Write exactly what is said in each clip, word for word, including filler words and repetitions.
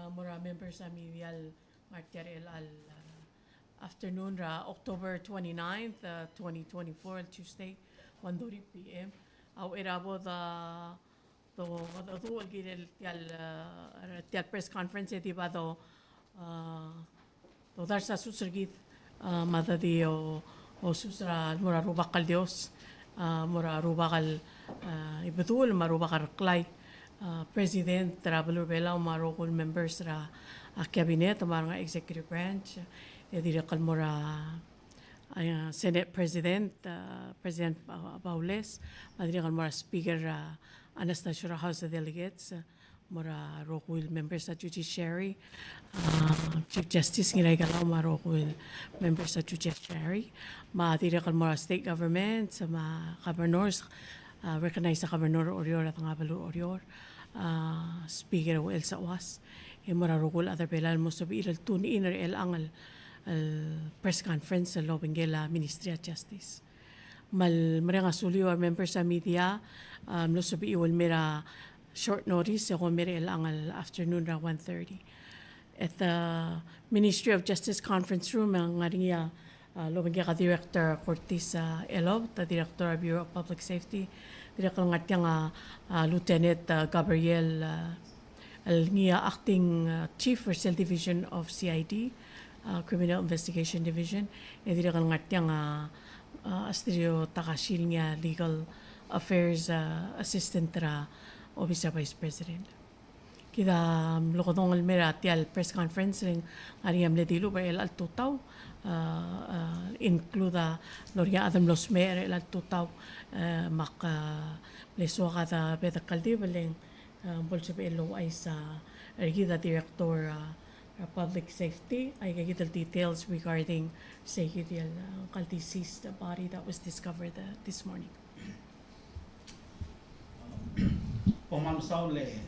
mo er a members a media el ngar tia er chelecha el, uh, afternoon er a October twenty-ninth, uh, twenty twenty-four, el Tuesday, one thirty P M. A uchei er a bo do, do, do, do el kirel tia el, uh, tia el press conference e di ba do, uh, do dars a sus er kid, uh, me a di o, o sus er a mo er a Rubak el Dios, uh, mo er a Rubak el, uh, Ibedul, me a Rubak el Reklai, uh, President er a beluu er a Belau, me a rokui el members er a, uh, cabinet, me a rengar er a executive branch, e dirrek el mo er a, uh, Senate President, uh, President Ba-, Baules, me a dirrek el mo er a Speaker, uh, Anastacio er a House of Delegates, uh, mo er a rokui el members er a Judiciary, uh, Chief Justice Ngiraikelau me a rokui el members er a Judiciary, me a dirrek el mo er a state government, me a governors, uh, recognize a governor er Oreor, a Ngabelu er Oreor, uh, Speaker Uchel Sowas, e mo er a rokui el chad er a Belau el mo sebechir el tune in er chelechang el, el press conference el obengkel a Ministry of Justice. Me a le mereng a suliu a re members er a media, uh, mlo sebechiu el mei er a short notice, e kom mei er chelechang el afternoon er a one thirty. At the Ministry of Justice Conference Room, e ng ngar er ngii a, uh, el obengkek a Director Curtis, uh, Elob, a Director er a Bureau of Public Safety, dirrek el ngar tiang a, uh, Lieutenant, uh, Gabriel, uh, el ngii a acting, uh, chief er sel Division of C I D, uh, Criminal Investigation Division, e dirrek el ngar tiang a, uh, Astrio Takashi el ngii a Legal Affairs, uh, Assistant er a Office er a Vice President. Kid a, um, mlo kedong el mei er tia el press conference, e ng ngar er ngii a mle dilubech er chelecha el tutau, uh, uh, include a lorael a chad el mlo smecher er chelecha el tutau, uh, me ak, uh, mle soak a chad er a Belau el Kldibel, e ng uh, bo lsebechel el ouchais, uh, er kid a Director, uh, er a Public Safety, aika kid el details regarding se kid el, uh, ngka el deceased body that was discovered, uh, this morning. Kom kmal mesaul e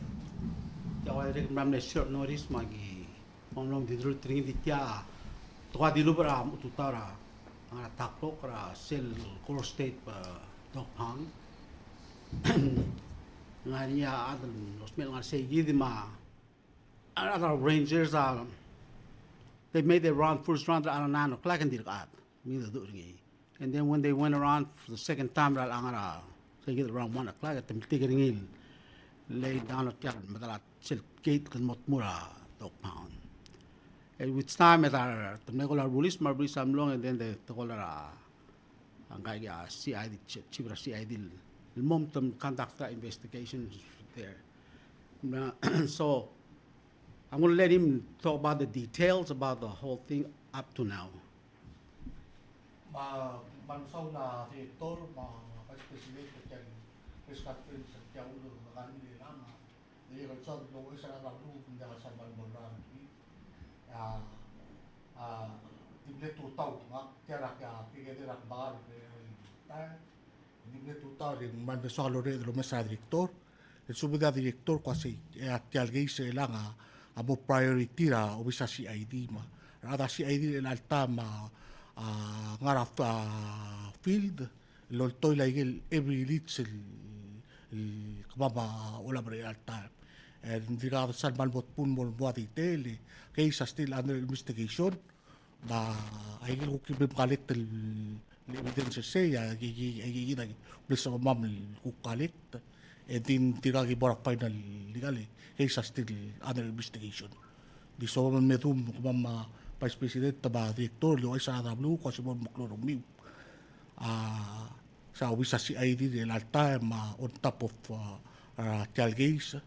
tia ua dirrek el mle short notice me aki Kom mlo di dilu er ngii di tia, te kuk dilubech er a tutau er a, ngar er a taklok er a sel Koror State, uh, dog pound. Ngar er ngii a chad el mlo smecher el ngar er sei kid me a, a, a rangers a, they made their round, first round er a nine o'clock and dirk chad. Me de dmu er ngii. And then when they went around for the second time, er a ngar er a, se kid around one o'clock, e te miltik er ngii el lay down er tia el medal a sel gate el mo tmuu er a dog pound. At which time, e te mle call a police, me a police a mlong, and then te call er a, a ngka el C I D, chief, chief er a C I D, el mo me te conduct a investigation there. So, I'm gonna let him talk about the details about the whole thing up to now. Me a, me a mesaul a Director, me a Vice President, er tia el press conference, er tia el uldesuel a, me a dirrek el soad el ouchais er a rechad er a beluu, me ng diak el sal mo er a, a, a, di mle tutau, me ak tia er a, a, tia el bar, e, e, di mle tutau, e ng kmal mesaul el orreched el omes er a Director, el subed a Director, kmo sei, e a tia el case er chelechang a, a mo priority er a obis er a C I D me a, er a rechad er a C I D er chelecha el taem a, a, ngar er a, a, field, el oltoil aike el every leads el, el kemam a olab er chelecha el taem. E ng dirkak sal kmal mo tmuu el mo, mo a detail, e case a still under investigation, me aike el kuk kmal collect el, el evidence er sei, a, aike, aike, aike, aike, mle sebechemam el kuk collect, e di ng dirkak ki mo er a final legal, e case a still under investigation. Di soam el me dmu, kemam a Vice President, me a Director, el ouchais er a rechad er a beluu, kmo se mo meklou er kemiu. A, se a obis er a C I D er chelecha el taem a on top of, a, a, tia el case,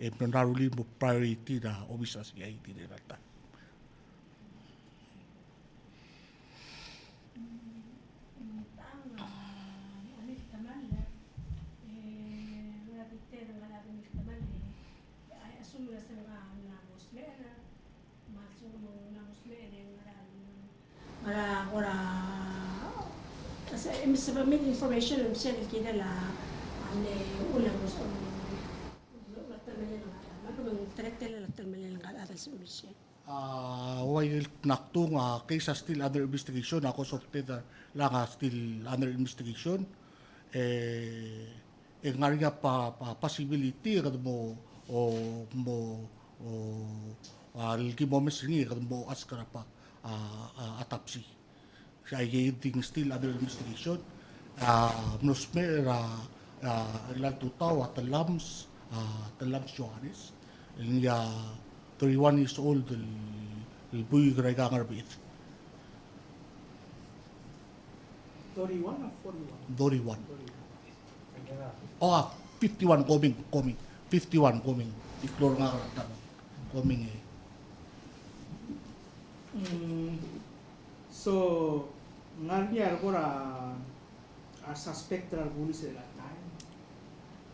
e mla rullii el mo priority er a obis er a C I D er chelecha el taem. Ngar er a, ngar er a, se, e, se, information, se, el kirel a, a, le, ula, ula, ula, teletelel a, teletelel a, a, se, mission. A, ua el knaktung, a, case a still under investigation, a cause of death a, chelechang a still under investigation. E, e ng ngar er ngii a pa, pa, possibility e kede mo, o, mo, o, A, el ki mo omes er ngii e kede mo ask er a, a, a, autopsy. Sei a di ng still under investigation. A, mlo smecher er a, a, el tutau a Telams, a, Telams Johannes. El ngii a thirty-one years old el, el buik er a Ngerbeched. Thirty-one or forty-one? Thirty-one. Thirty-one. Oh, fifty-one coming, coming. Fifty-one coming. Di klou er ngak er a ta coming e. Mm, so, ngar er ngii a rekora a suspect er a rebulis er a time?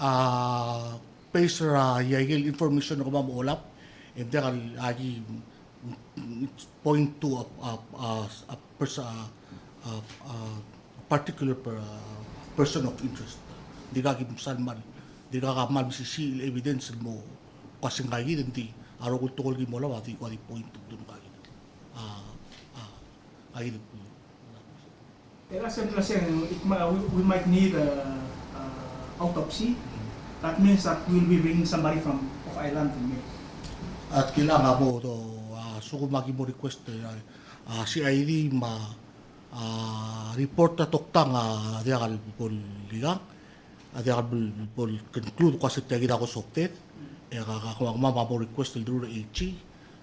A, based er a ikel information er kemam a olab, e ng diak el, a, ki, it's point to a, a, a, a, pers-, a, a, a particular per-, a, person of interest. Dirkak ki msa el mal, dirkak a mal mesisiich el evidence el mo, kmo se ngii kid, ng di a rokui el tekoi el ki mo olab a di, ko di point to ngii kid. A, a, a, kid. It might, we, we might need a, a autopsy. That means that we'll be bringing somebody from off island in May. At kailangan a bo, a, lsekum a ki mo request, a, a, C I D me a, a, report a toktang a diak el bo el ikang, a diak el bo el, bo el conclude kmo se tia kid a cause of death. E ka, ka, kemam a mo request el through the A G,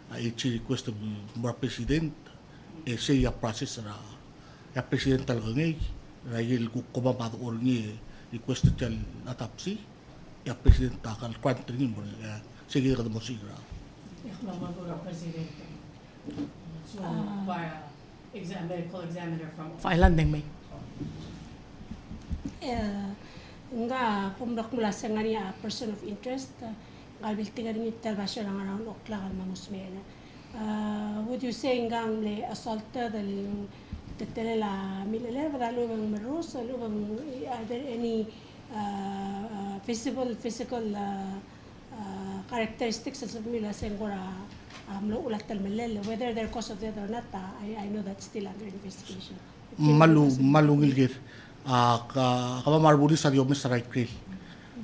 a, A G request el mo er a president, e sei a process er a, e a president a lekengei er a ikel kuk kemam a dechor er ngii e request er tia el autopsy, e a president a kal grant er ngii el mo, e, sei kid a kede mo osiik er a. E kmal mo er a president. So, a, by a exam-, medical examiner from off island e ng mei. E, ngak a kumdasu el kmo a se ng ngar er ngii a person of interest, e, ngak a biltik er ngii tia el basio er a ngar er a one o'clock el mo smecher. Uh, would you say ng mle assaulted el teletelel a milelebed a lechub e ng merus, a lechub e ng, are there any, uh, uh, visible, physical, uh, uh, characteristics el sebechemiu el uasei ng kora, uh, mlo uchul a telemellel, whether they're cause of death or not, uh, I, I know that's still under investigation. Me a lu-, me a lungil ker. A, ka, kemam a rebulis a di omes er a ikrel.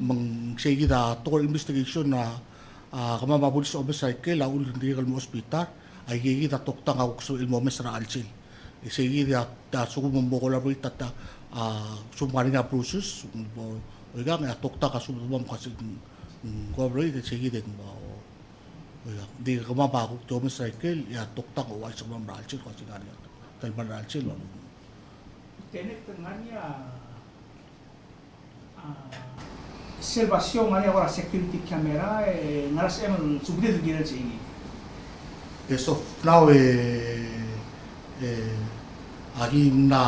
Me ng sei kid a tekoi er a investigation a, a, kemam a bulis a omes er a ikrel a uchul e ng dirrek el mo hospital, a ikei kid a toktang a kuk sebechel el mo omes er a chelsel. E sei kid a, a lsekum e ng mo collaborate a, a, lsekum ng ngar er ngii a bruises, bo, oikang, e a toktang a lsekum e ng mo, mm, collaborate, e sei kid e ng mo, oikang. Ng di kemam a kuk di omes er a ikrel, e a toktang a ouchais er kemam er a chelsel, kmo se ng ngar er ngii a telemall er a chelsel, a Tenet, ng ngar er ngii a, a, sel basio ng ngar er ngii a kora security camera, e ngera sebechem el subedid el kirel sei kid? As of now, e, e, aki mla,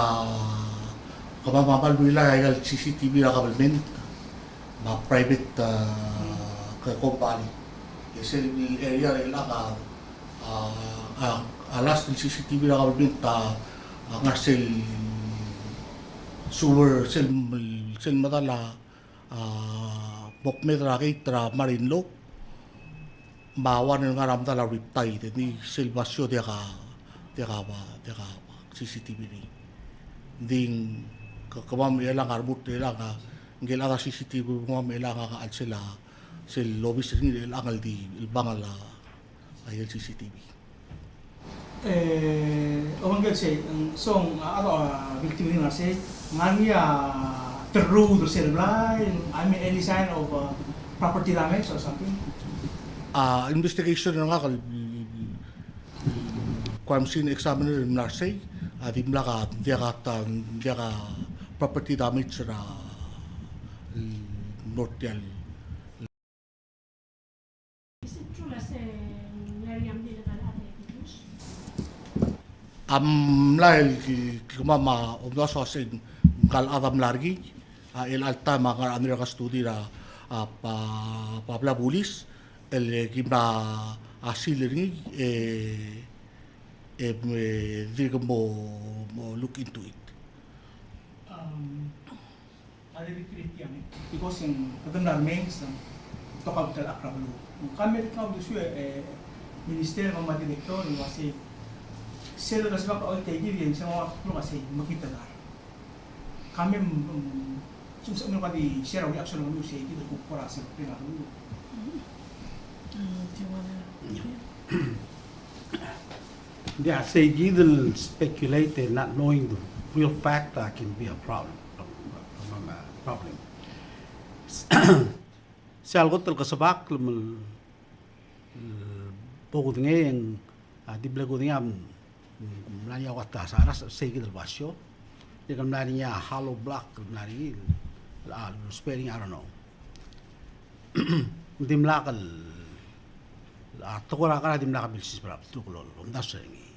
kemam a kmal rely er a ikal C C T V er a government me a private, a, ke company. E sel area er chelechang a, a, a, a last el C C T V er a government a, a ngar er sel sewer, sel, sel medal a, a, mo kmeed er a gate er a Marine Law, me a one el ngar er a medal a Riptide, e di sel basio diak a, diak a, diak a C C T V er ngii. Ng di ke, kemam er chelechang a remurt er chelechang a, ngike el chad a C C T V er kemam er chelechang a chelsel a, sel obis er ngii er chelechang el di, el bang el a, a ikel C C T V. E, obengkel sei, ng, so ng, a, a, a, victim er ngii a sei, ng ngar er ngii a terruud er sel blai, I mean, any sign of, uh, property damage or something? A, investigation er ngak el crime scene examiner el mla er sei, a dimlak a, diak a, diak a property damage er a, el north el. Is it true el uasei ng mla er ngii a mlil a ngalechad er a Kidus? A mlai el ki, ki kemam a omdasu el uasei ng ngalechad a mla er ngii, a, el chelecha el taem a ngar er a under custody er a, a, pa, pa blai a bulis, el, e, ki mla, a, seal er ngii, e, e, me, dirk mo, mo look into it. Um, a di kirir tiang, e. Because ng, kede mla remains, ng, tokau tia el chad er a beluu. Ng ka mle di kau uldesuir, e, minister me a director, ng uasei, sel, sel, sel, sel, sel, sel, sel, sel, sel, sel, sel, Kemiu, mm, sel, sel, sel, kede share a reaction er kemiu sei kid el kuk kora sel, sel, sel. Mm, do you wanna, yeah. Ng di a sei kid el speculate, not knowing the real fact, uh, can be a problem. Problem. Sel kot el kesebak el mel-, el bo kudengei e ng, a, di ble kudengei a m-, mla er ngii a ua ta sara sei kid el basio. Di ke mla er ngii a hollow block, mla er ngii el, a, spelling, I don't know. Ng dimlak el, a, tekoi er a kar a dimlak a milsiseb er a beltuk el omdasu er ngii.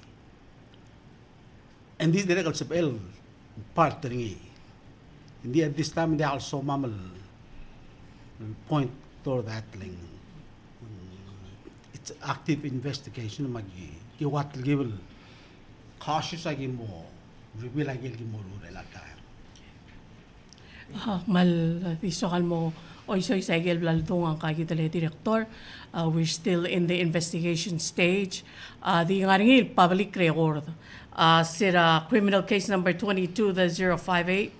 And this direct el sebechel part er ngii. And the, at this time, they also mamel point toward that, like, it's active investigation, me ki, ki ua telkib el cautious a ki mo reveal a ki el ki mo ruul er a time. A, kmal, a, di soak el mo oisois a ikel bla ledung a ngka kid el director. A, we're still in the investigation stage. A, di ngar er ngii el public record. A, se er a criminal case number twenty-two dash zero five eight.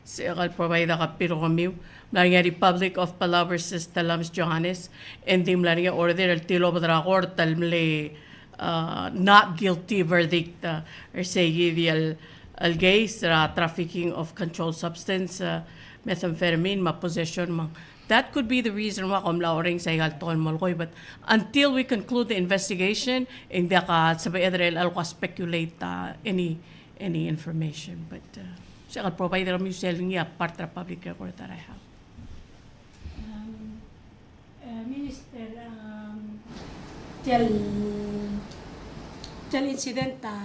Se el provide a copy er kemiu. Mla er ngii a Republic of Palau versus Tellames Johannes. E ng di mla er ngii a order el tilobed er a kort el mle, uh, not guilty verdict, uh, er sei kid el, el case er a trafficking of controlled substance, uh, methamphetamine, me a possession, me ng. That could be the reason why kom mla orrenges a ikal tekoi el molekoi, but until we conclude the investigation, e ng diak a sebeched er a elechang el kuk speculate, uh, any, any information, but, uh, se el provide er kemiu sel ngii a part er a public record that I have. Um, Eh, Minister, um, tial, tial incident a,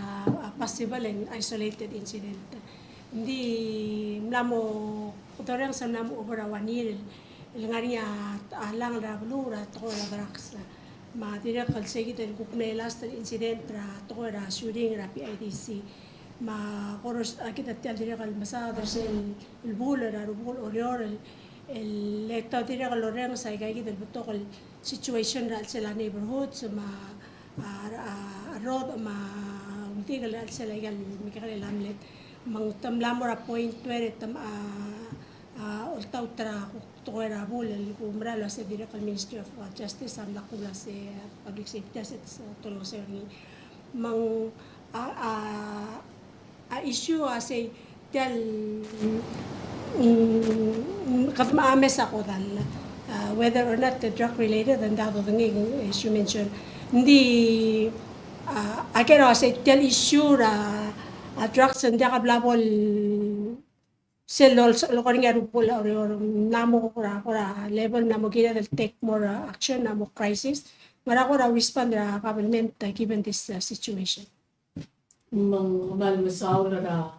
a possible and isolated incident. Ng di mla mo, kede orrenges el mla mo over a one year el, el ngar er ngii a, a langel er a beluu er a tekoi er a drugs. Me a dirrek el sei kid el kuk mle last el incident er a tekoi er a shooting er a P I D C. Me a kora, a, kid a tial dirrek el mesaod er sel, el bul er a rubekul Oreor el, el e te dirrek el orrenges a ika kid el betok el situation er a chelsel a neighborhoods me a, a, a, a rrodech me a uldikel er a chelsel a ikal mekekerei el hamlet. Me ng te mla mo er a point where e te, a, a, oltaut er a kuk tekoi er a bul el kuk mera el uase dirrek el Ministry of, uh, Justice a mla kuk el uase, uh, public safety a se, uh, te olengeseu er ngii. Me ng, a, a, a issue a sei tial, mm, kede memes a kodall, uh, whether or not the drug related, and that the thing, as you mentioned. Ng di, uh, a ker a sei tial issue er a, a drugs, ng diak a bla bo el sel lolekoi er ngii a rubekul Oreor, ng mla mo kora, kora level, ng mla mo kired el take more, uh, action, ng mla mo crisis. Ngera kora respond er a government, uh, given this, uh, situation? Me ng kmal mesaul er a,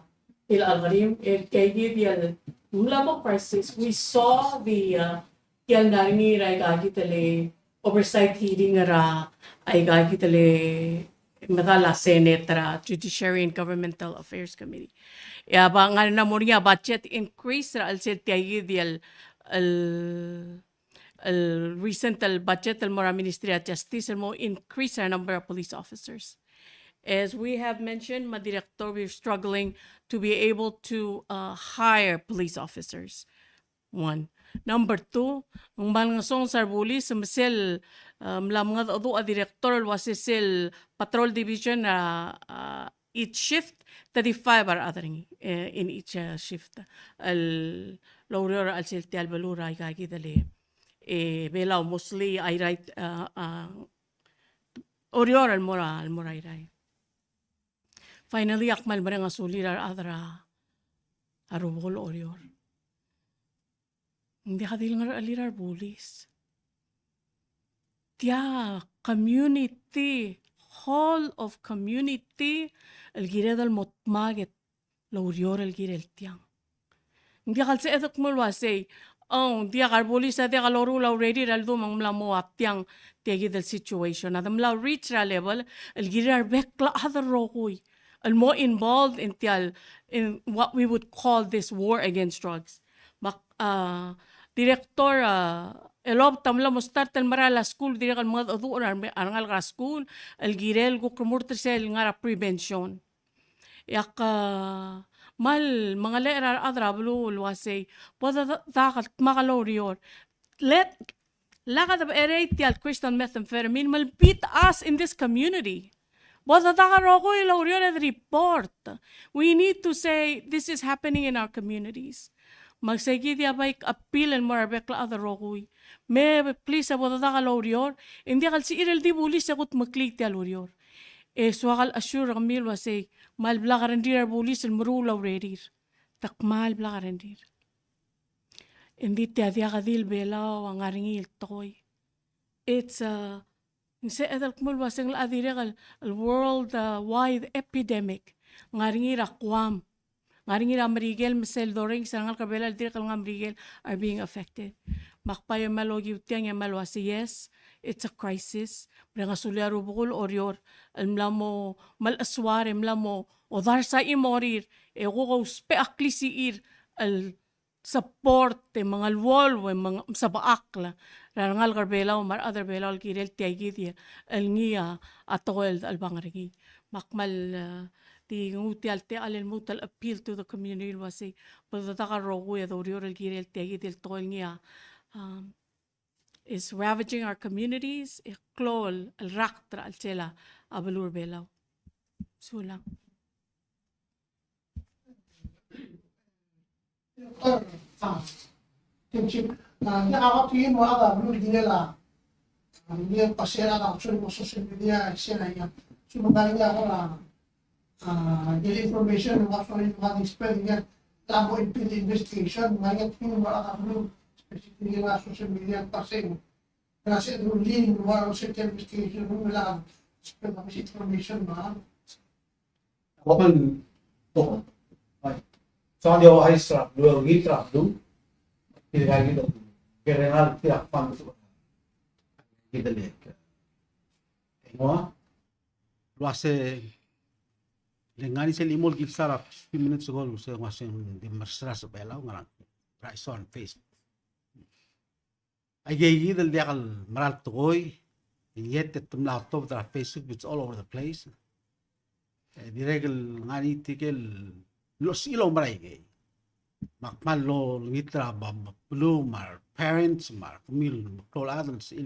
el algorithm, el tia kid el mla mo crisis. We saw the, uh, tial ngar er ngii er a ika kid el oversight hearing er a ika kid el medal a Senate er a Judiciary and Governmental Affairs Committee. E a ba ngar er ngii a mo er ngii a budget increase er a chelsel tia kid el, el el recent el budget el mo er a Ministry of Justice el mo increase a number of police officers. As we have mentioned, me a director, we're struggling to be able to, uh, hire police officers. One. Number two, ng kmal ngesonges a rebulis me sel, uh, mla mengedecheduch a director el uase sel patrol division, uh, uh, each shift, thirty-five a rechad er ngii, eh, in each, uh, shift. El oureor er a chelsel tia el beluu er a ika kid el, eh, Belau mostly a Irrai, uh, uh, Oreor el mo er a, el mo er a Irrai. Finally, ak kmal mereng a sulir a rechad er a rubekul Oreor. Ng diak di el ngerechelir a rebulis. Tia community, whole of community, el kired el mo dmak e loureor el kirel tiang. Ng diak el sebeched el kmo el uasei, oh, ng diak a rebulis a diak loruul a urerir a ledu me ng mla mo ua tiang tia kid el situation. A de mla reach er a level el kirir a rebek el chad el rokui el mo involved in tia el, in what we would call this war against drugs. Me a, ah, director, ah, el oba te mla mo start el merael a skuul, dirrek el mengedecheduch er a rengalek er a skuul el kirel kuk remurt er sel ngar er a prevention. E ak, ah, kmal mengelechel er a rechad er a beluu el uasei, bo de, de, de dmak el oureor. Let Lak a debecherei tia el crystal methamphetamine me beat us in this community. Bo dedak el rokui el oureor e de report. We need to say this is happening in our communities. Me sei kid a bai appeal el mo er a rebek el chad el rokui. Me please e bo dedak el oureor, e ng diak el sebechir el di bulis e kudmeklii tia el ureor. E soak el assure er kemiu el uasei, kmal blak a rengrir a rebulis el meruul a urerir. Te kmal blak a rengrir. Engdi tia diak di el Belau a ngar er ngii el tekoi. It's a, ng sebeched el kmo el uasei ng locha dirrek el, el world, uh, wide epidemic. Ngar er ngii er a Guam. Ngar er ngii er a Merikel, me sel dorrenges er a rengalek er a Belau el dirrek el ngar er a Merikel are being affected. Me ak bai e kmal okiu tiang e kmal uasei, yes, it's a crisis. Mereng a sulir a rubekul Oreor el mla mo, mla mo osuar, el mla mo odarsai a chimorir, e kuk ousbech a klisichir el support e mengeluolu e meng-, mesebechakl er a rengalek er a Belau me a rechad er a Belau el kirel tia kid el ngii a tekoi el, el bang er ngii. Me ak kmal, eh, di nguu tia el techall el lmuut el appeal to the community el uasei, bo dedak el rokui e de oureor el kirel tia kid el tekoi el ngii a, um, is ravaging our communities, e klou el rakt er a chelsel a beluu er a Belau. Sulang. Doctor, ah, Tim Chip, ah, ng diak a kot el mo er a beluu el kirel a, ah, ng diak a sel a, ah, sel mo social media, sel a, ah, sel mo ngar er ngii a, ah, ah, ng diak a information, ng diak a sel mo ngar er ngii a spread, ng diak a mo impede investigation, ng diak a kot el mo er a beluu, especially a social media, ng diak a sel mo ngar er ngii a sel mo ngar er ngii a sel investigation, ng diak a spread a misinformation, no? Open to. Bai. Soak di ouchais er a beluu, ngii er a beluu. Tirka kid el, ke rengal tirka kmal mesuub. Kid el, e ngua? El uase, le ngar er ngii sel chimo el kilsa er a few minutes ago, el uase ng uase ng di mesterir a Belau, ngerang. I saw on Facebook. Aikei kid el diak el mera el tekoi, yet te mla otobed er a Facebook, it's all over the place. E dirrek el ngar er ngii tirke el mlo sebechir el oumera aikei. Me ak kmal olengit er a ba-, ba-, beluu me a re parents me a re kemiu el meklou el chad el sebechir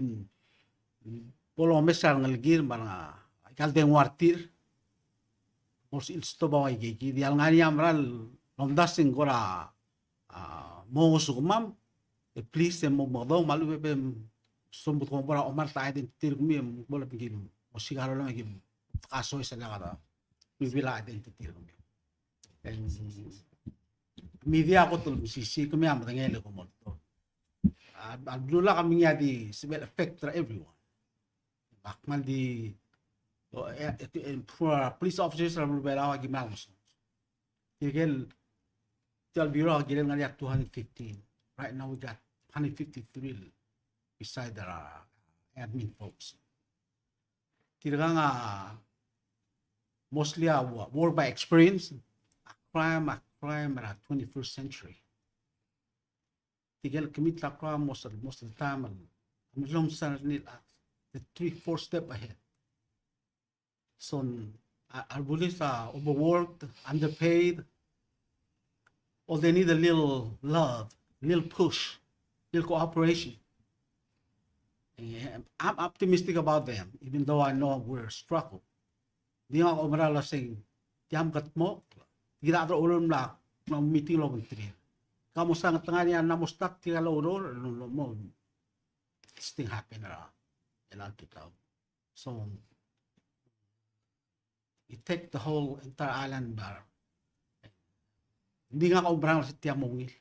el bo lomes er a rengelekir me a renga-, aika el dengua er tir. Mo sebechir el stob a ua aikei kid. Diak el ngar er ngii a mera el omdasu e ng kora a, mo ngosukemam, e please, e mo mekedong, me a lechub e be, soam bo deko bo er a omart a identity er kemiu, e bo le kim, osiik a rolem e kim, kasoes el chad a, reveal a identity er kemiu. E, media a kot el mesisiich, kemiu a medengei el ko mo. A, a beluu a lak a mengiil a di sebechel effect er a everyone. Ak kmal di, o, e, e, e, for police officers er a beluu er a Belau a ki mla ngosukemam. Tirke el, tia el bureau a kirel ngar er ngii a two hundred fifteen. Right now we got hundred fifty-three beside our admin folks. Tirkang a mostly a wo-, work by experience, a crime, a crime er a twenty-first century. Tirke el commit a crime most of, most of the time, a melemolem er ngii a, the three, four step ahead. So, a, a re police are overworked, underpaid, or they need a little love, a little push, a little cooperation. And I'm optimistic about them, even though I know we're struggle. Di ngak a oumera el uaseng, tia mkedmokl, tirka a rechad el mla, mla meeting el obengterir. Ka mo sa ngetengei a mla mo start tirka el oureor, el mo, mo, this thing happen er a, el altu tau. So, it take the whole entire island bar. Di ngak a oumera el uaseng tia mo ungil.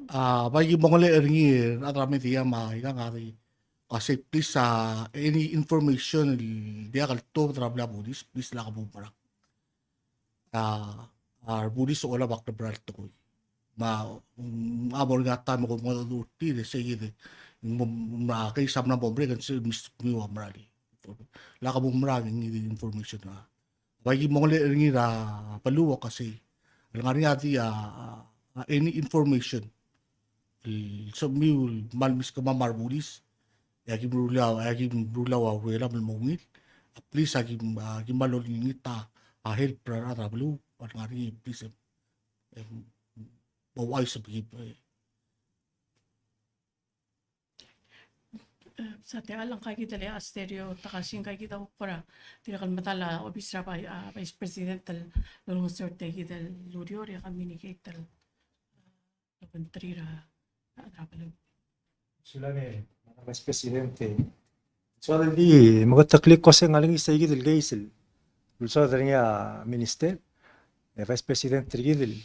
A, bai ki mo ngelechel er ngii, a rechad er a media me aika a di, a sei please, a, any information el diak el tuobed er a blil a bulis, please lak bo moumerang. A, a re bulis a olab a kleberal tekoi. Me a, mm, a bo er ngii a taem e kom mengedecheduch er tir, e sei kid, mm, me a case a mla mo merek, e ng sei, mm, me a mera el. Lak bo moumerang e ngii di information a. Bai ki mo ngelechel er ngii er a beluu a uasei, el ngar er ngii a di a, a, any information el sebechemiu el kmal meskemam a re bulis, e aki meruul a, e aki meruul a ureram el mo ungil. A please aki, aki kmal olengit a, a help er a rechad er a beluu, el ngar er ngii please, em, em, bo ouchais e ki, e, E, sa tia el ngka kid el Asterio Takashi, ngka kid a kuk kora dirrek el medal a obis er a vi-, a, Vice President el olengeseu er tia kid el ureor e communicate el, a, obengterir a, a, a beluu. Sulang e, Madam Vice President. Soad el di meketeklii el kmo se ng ngar er ngii sei kid el case el ulsoad er ngii a Minister, e Vice President er kid el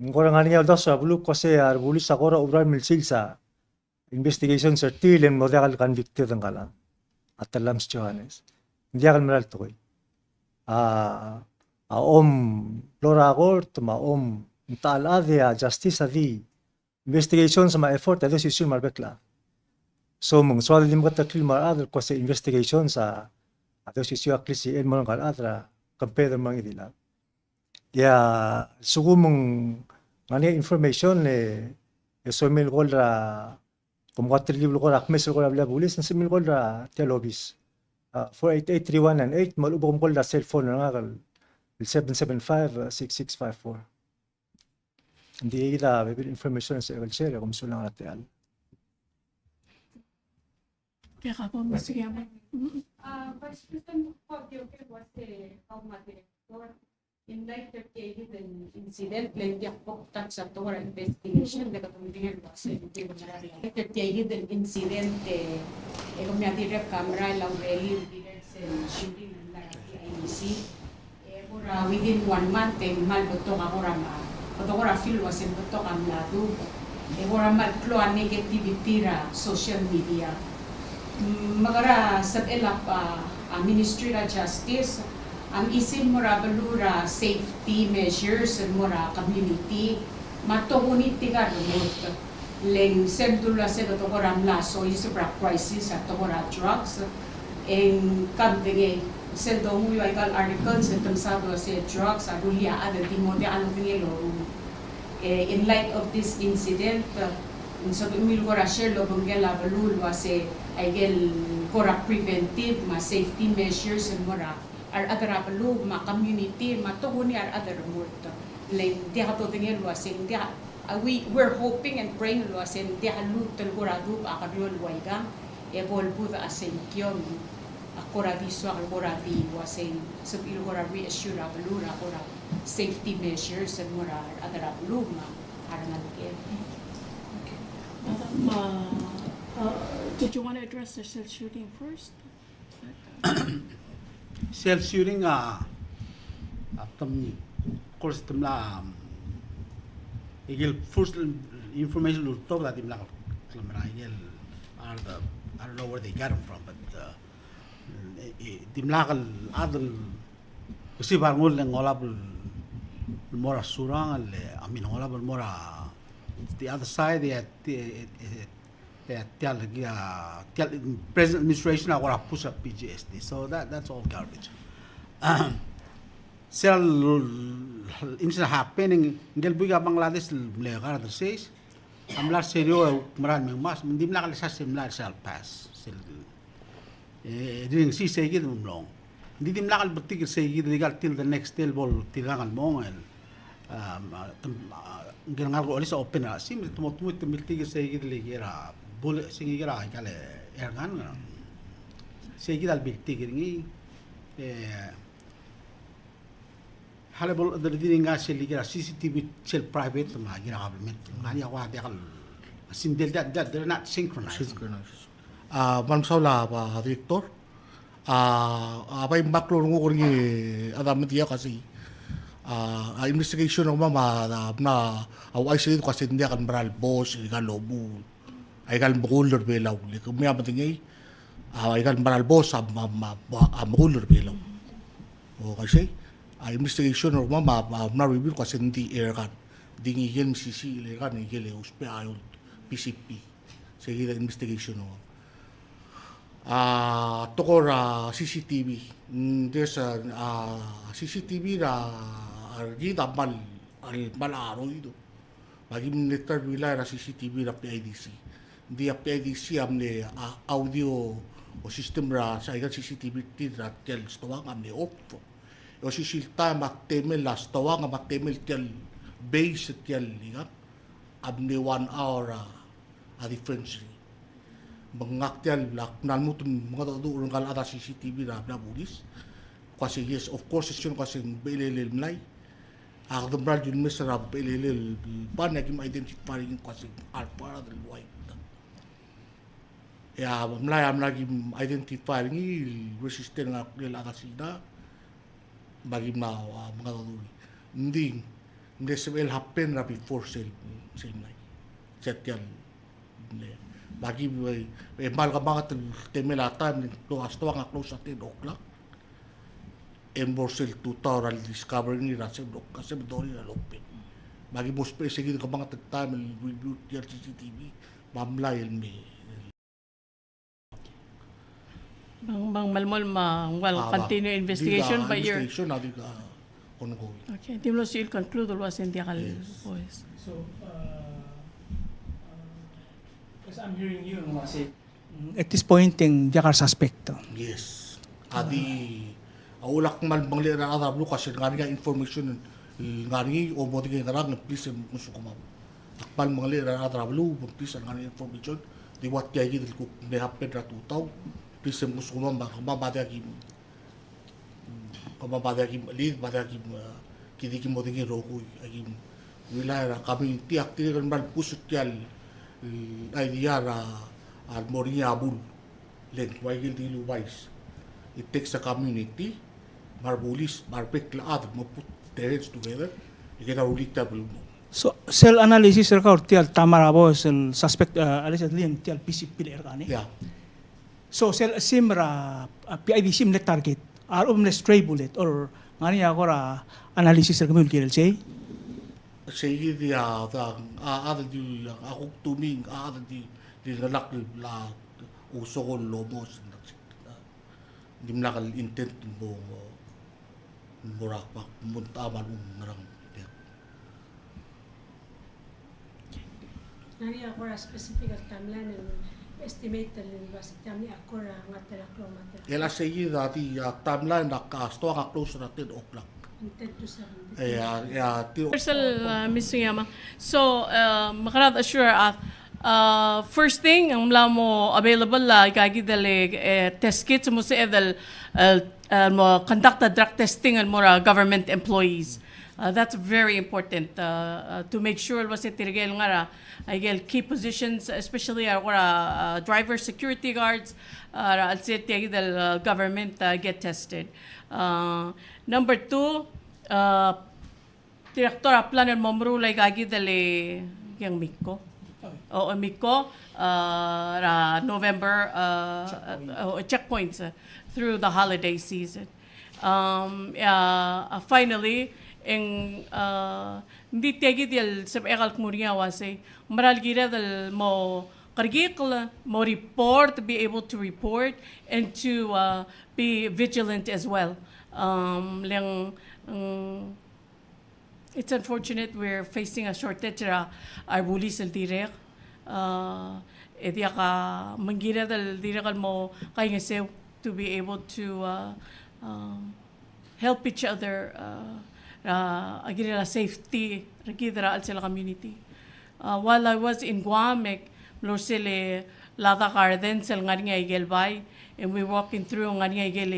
ng kora ngar er ngii a uldasu er a beluu el kmo se a rebulis a kora oureor el milsils a investigations er tir e le ng mo diak el convicted ngka el chad a Tellames Johannes. Ng diak el mera el tekoi. A, a omlo er a kort me a omtechei el chad e a justice a di investigations me a effort a di osisiu el mo er a bek el chad. So me ng soad el di meketeklii el mo er a rechad el kmo se investigations a, a di osisiu a klisichel el mo er ngka el chad er a compare el mo er ngii di el chad. Ia, a lsekum ng ngar er ngii a information e, e somiu el call er a, kom kuk telkib el call er a kmes el call er a blil a bulis, e somiu el call er a tia el obis. A, four eight eight three one nine eight, me a lechub e kom call er a cell phone er ngak el, el seven seven five, six six five four. Ng di kid a bebil el information el sebechek el share, e kom sulang er a techall. Diak a bo mesiou a mo. A, Vice President, kuk di oker el uase, kau me a Director, in light er tia kid el incident, le ng diak bo kuk touch a tekoi er a investigation, le kede medengei el uase, in light er tia kid el incident, e, e kemiu a dirrek el merael a urerel el dirrek sel shooting el mla er a T I D C. E kora within one month e ng kmal betok a kora mla, betok a kora feel el uase ng betok a mla dubech. E kora kmal klou a negativity er a social media. Mm, me kora sebechel a, a Ministry er a Justice a mechisii el mo er a beluu er a safety measures el mo er a community me a tokubets tirka el remurt. Le ng sel dulu el uase kede kora mla soiseb er a crisis a tekoi er a drugs, e ng kmal medengei sel donguiu aika el articles e te mesa el uase drugs a rullii a chad el di mo diak lodengei el loruul. E, in light of this incident, e, ng soak el kora share el obengkel a beluu el uase aike el kora preventive me a safety measures el mo er a a rechad er a beluu, me a community, me a tokubets a rechad el remurt. Le ng diak dodengei el uase ng diak, a, we, we're hoping and praying el uase ng diak lluut el kora dubech a kerior el ua ikang, e bo lebudech a sengkio, me a kora di soak el kora di uase ng sebechir el kora reassure a beluu er a kora safety measures el mo er a rechad er a beluu me a rengelekel. Okay. Madam, uh, uh, did you want to address the cell shooting first? Sel shooting a, a tem, of course, te mla, um, aike el first information el ultobed a dimlak el klemera, aike el, are the, I don't know where they got them from, but, uh, e, e, dimlak el chad el kesib a rengul e ng olab el mo er a Surangel, e, I mean, ng olab el mo er a the other side, e, e, e, e, tia el, a, tia el present administration a kora push a P G S T. So that, that's all garbage. Sel incident happening, ngike el buik a Bangladesh el mle kar er a seis, a mla er a serio e mera el mei el mask, me ng dimlak el sel mla er sel pass. Sel E, e, di ng sei, sei kid el mlong. Di dimlak el betik er sei kid el ikal till the next day el bo el tirkang el mong el, um, a, tem-, a, ngike el ngar er a olis a open er a sim, te mo tmuu e te miltik er sei kid el ikal a bullet, sei kid el ikal a airgun, a. Sei kid a lebiltik er ngii, e, a lebo el, di, di ngar sel ikal a C C T V sel private me a ikal a government. Ngar er ngii a ua diak el, a sindel diak, diak, they're not synchronized. Synchronized. A, me ng mesaul a, a, Director. A, a bai mle klou a renguk er ngii a chad er a media el kmo sei. A, a investigation er kemam a, a, mla, a uaisei el kmo sei ng diak el mera el boss, ikal omuchel. Aikal mekull er Belau, le kemiu a medengei, a, aikal mera el boss a, a, a, a mekull er Belau. O, uaisei, a investigation er kemam a, a mla reveal el kmo sei ng di airgun. Di ngike el mesisiich el airgun, ngike el ousbech a eolt P C P. Sei kid a investigation er kemam. A, tekoi er a C C T V. Mm, there's a, a, C C T V er a, a, kid a kmal, a, kmal a roid. Me aki mle try el rely er a C C T V er a P I D C. Ng di a P I D C a mle, a, audio system er a, sa ikal C C T V er tir er a tia el stoang a mle off. E osisiu el taem a temel a stoang me a temel tia el base er tia el ikang a mle one hour a, a difference er ngii. Me ngak tia el ak mla lmuut el mengedecheduch er ngka el chad er a C C T V er a blil a bulis. Ko uasei yes, of course, sel ko uasei ng bechelel el mlai. Ak di mera el ulemes er a bechelel el ban e aki mo identify er ngii, ko uasei a re part er a white. E a mlai a mla ki identify er ngii el resistant er ngka el chad er a Sina. Me aki mla, a, mengedecheduch. Ng di, ng mle sebechel happen er a before sel, sel mlai. Sel tia el, mle. Me aki, e, e kmal kemanget el temel a taem, ng di a stoang a close er a ten o'clock. E ng mo er sel tutau er a lediscover er ngii er a seven o'clock, seven thirty er a lopen. Me aki mo ousbech e se kid a kemanget el taem el review tia el C C T V, me a mlai el me Me ng, me ng melemolem me ng ua el, a, continue investigation, but your investigation a di, a, ongoing. Okay, di mlo sebechir el conclude el uasei ng diak el, yes, boys. So, uh, uh, as I'm hearing you, ng uasei, mm, at this point, e ng diak a resuspect. Yes. A di, a ulak kmal mengelechel er a rechad er a beluu, ko uasei ng ngar er ngii a information el ngar er ngii, o mo di ngerang, please, e mngosukemam. Ak kmal mengelechel er a rechad er a beluu, please, a ngar er ngii a information, di ua tia kid el kuk mle happen er a tutau, please, e mngosukemam, me kemam a diak ki, kemam a diak ki mechelid, me a diak ki, ki di ki mo di ngar er a rokui, aki rely er a community, ak dirrek el mera el push er tia el, el idea er a, a mo er ngii a bul. Le ng ua ikel di lubais. It takes a community, me a rebulis, me a rebek el chad, me put their heads together, e kede rullii tia el beluu el mo. So, sel analysis er kau er tia el Tamara Boys el suspect, uh, allegedly, tia el P C P el er kane. Yeah. So, sel assume er a, a, P I D C mle target. A lechub e mle stray bullet, or ngar er ngii a kora analysis er kemiu el kirel sei? Sei kid a, a, a, a, di, a, a kuk tuming, a, a, di, di ngelak la, usokol el omos, ng dimlak el intent el mo, mo er a kbak, mo ta me a lechub e ng ngerang. Ng ngar er ngii a kora specific el timeline el estimate el uasei tia mle occur er a ngar er a klou me a ta? El a sei kid a di, a, timeline er a ka, stoang a close er a ten o'clock. Ten to seven. E a, e a, di. First, uh, Miss Sugiyama. So, uh, me kede assure a, uh, first thing, ng mla mo available a, uh, aika kid el, uh, test kits, mo sebeched el, uh, uh, mo conduct a drug testing el mo er a government employees. Uh, that's very important, uh, uh, to make sure el uasei tirke el ngar er a, uh, aike el key positions, especially a, uh, uh, driver, security guards, uh, er a chelsel tia kid el, uh, government, uh, get tested. Uh, number two, uh, Director a plan el mo meruul aika kid el, e, ng MICO. O, e, MICO, uh, er a November, uh, checkpoints, uh, checkpoints, uh, through the holiday season. Um, uh, uh, finally, e ng, uh, ng di tia kid el sebechek el kmo er ngii a uasei, ng mera el kired el mo kerekikl, mo report, be able to report, and to, uh, be vigilant as well. Um, le ng, mm, it's unfortunate we're facing a shortage er a, a rebulis el dirrek. Uh, e diak a, me ng kired el dirrek el mo kaingeseu to be able to, uh, um, help each other, uh, uh, a kirel a safety er kid er a chelsel a community. Uh, while I was in Guam, e mlo er sel Lada Gardens el ngar er ngii a ikel bai, and we walking through, ngar er ngii a ikel,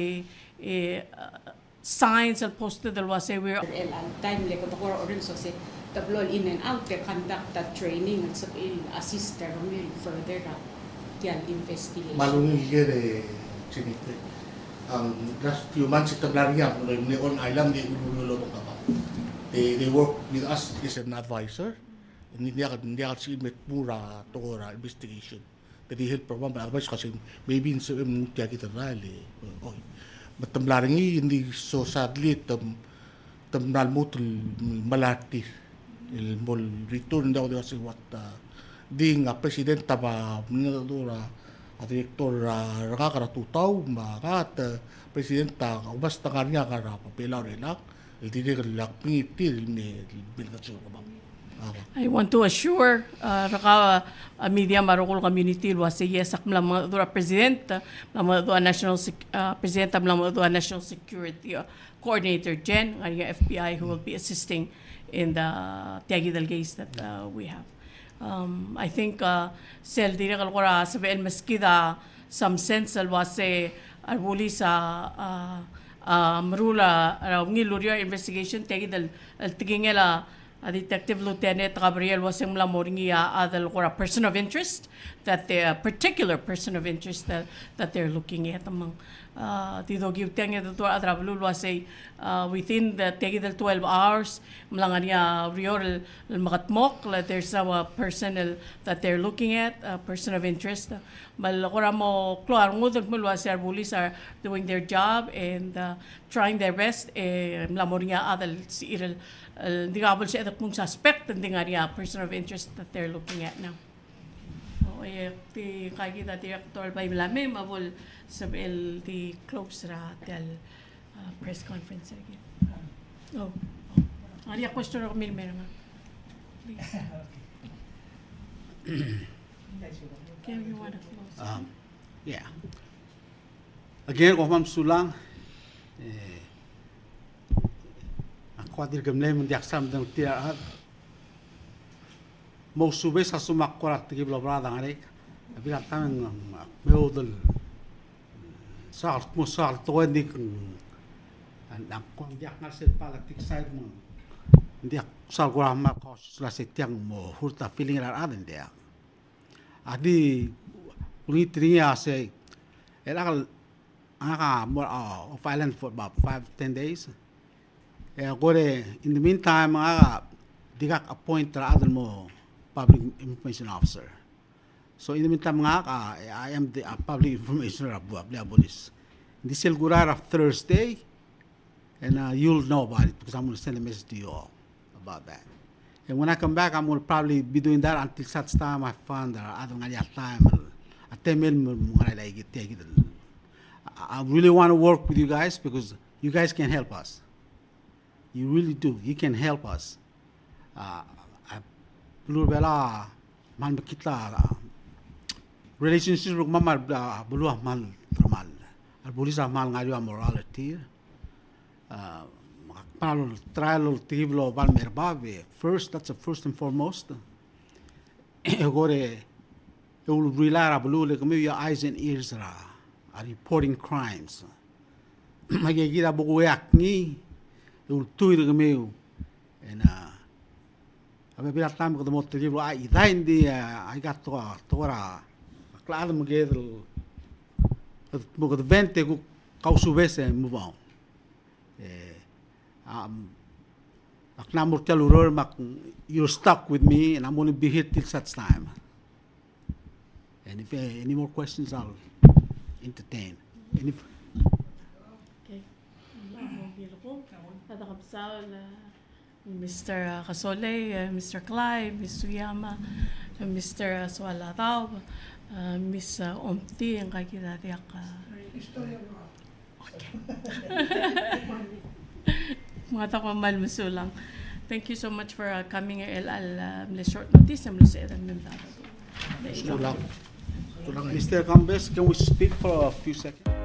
e, uh, signs el posted el uasei we are. El, el time le kede kora orrenges el uasei te blo el in and out, te conduct a training el sebechir el assist er kemiu el further a tia el investigation. Me a ungil el kirel, e, Chinite. Ang last few months e te mla er ngii a, mle on island e di ulureor el obengkemam. They, they work with us as an advisor. Ng di diak, ng diak el sebechir el me tmuu er a tekoi er a investigation. Te di help er kemam, advice, kasi maybe ng sebechem nguu tia kid el rael e, oi. Me te mla er ngii, ng di so sadly te, te mla lmuut el melai er tir el mo return, ng diak di uasei what, a, di ng a president a mla mengedecheduch er a, a director er a, er ngak er a tutau, me a ngat, a, president a, a umas te ngar er ngii a ngar er a Belau er chelechang, el dirrek el ak mengit er tir el me, el me el kasiol er kemam. I want to assure, uh, er kau, uh, media me a rokui el community el uasei, yes, ak mla mengedecheduch er a president, uh, mla mengedecheduch er a national sec-, uh, president a mla mengedecheduch er a national security, uh, coordinator Jen, ngar er ngii a F B I who will be assisting in the tia kid el case that, uh, we have. Um, I think, uh, sel dirrek el kora sebechel meskid a some sense el uase a rebulis a, a, a meruul a, a ungil el ureor er a investigation, tia kid el, el tekingel a, a Detective Lieutenant Gabriel el uase ng mla mo er ngii a chad el kora person of interest, that they, a particular person of interest that, that they're looking at. Me ng, a, di dokiu tiang e dodu a rechad er a beluu el uase, a, within the, tia kid el twelve hours, mla ngar er ngii a ureor el, el mekedmokl, like, there's now a person el, that they're looking at, a person of interest. Me a kora mo klou a rengud el kmo el uase a rebulis are doing their job and, uh, trying their best, e mla mo er ngii a chad el sebechir el, el, di kabo el sebeched el kmo ng suspect, ng di ngar er ngii a person of interest that they're looking at now. O, e, tia kid a Director el bai mla mei, me a bo el sebechel di close er a tia el, uh, press conference er kid. Oh, oh. Ngar er ngii a question er kemiu el mei er ngak. Please. Kim, you wanna close? Um, yeah. Again, kom kmal mesulang. E, ak kuk dirk mlei me ng diak sal medengei tir a rechad. Mousubes a lsekum ak kora tekib el oberaod a ngerek. A bek el taem e ng, ng, ak meoud el soak el, mo soak el tekoi, ng di, ng, ng, ak kuk diak ngar er sel politics side me ng diak sal kora kmal cautious el uase tiang mo hurt a feeling er a rechad, ng diak. A di, ulengit er ngii a sei, el ak el, ngak a mo er a, uh, off island for about five, ten days. E kora, in the meantime, ngak a di kuk appoint er a chad el mo public information officer. So in the meantime, ngak a, I am the, uh, public information er a bu-, a blil a bulis. Ng di sel kora er a Thursday, and, uh, you'll know about it because I'm gonna send a message to you all about that. And when I come back, I'm gonna probably be doing that until such time I find a, a chad el ngar er ngii a taem el, a temel me, me ng ngar er ngii a tia kid el. I, I really wanna work with you guys because you guys can help us. You really do. You can help us. Uh, a beluu er a Belau a kmal mekngit a, uh, relationship er kemam me a, uh, beluu a kmal, kmal. A rebulis a kmal ngar er eou a moral er tir. Uh, me ak kmal try el oltirakl el oba el mer bab e first, that's the first and foremost. E kora e ulerellii er a beluu el kemiu a eyes and ears er a, a reporting crimes. Me aika kid a bo kuueak ngii e ultuil er kemiu. And, uh, a bebil er a taem kede mo telkib el ua, a, e ng di, a, aika tekoi, tekoi er a klechad me kede, mo kede vent e kuk kausubes e move on. E, um, ak mla mo er tia el ureor me ak, you're stuck with me and I'm gonna be here till such time. And if, uh, any more questions, I'll entertain. Any f- Okay. Mister Kasolei, uh, Mister Clay, Miss Sugiyama, uh, Mister Soaladaob, uh, Miss, uh, Omti, ngka kid a diak, uh, Okay. Me ng di kmal mesulang. Thank you so much for, uh, coming er chelecha el, uh, mle short notice e mle sebeched el mei. Mesulang. Mesulang. Mister Kambes, can we speak for a few seconds?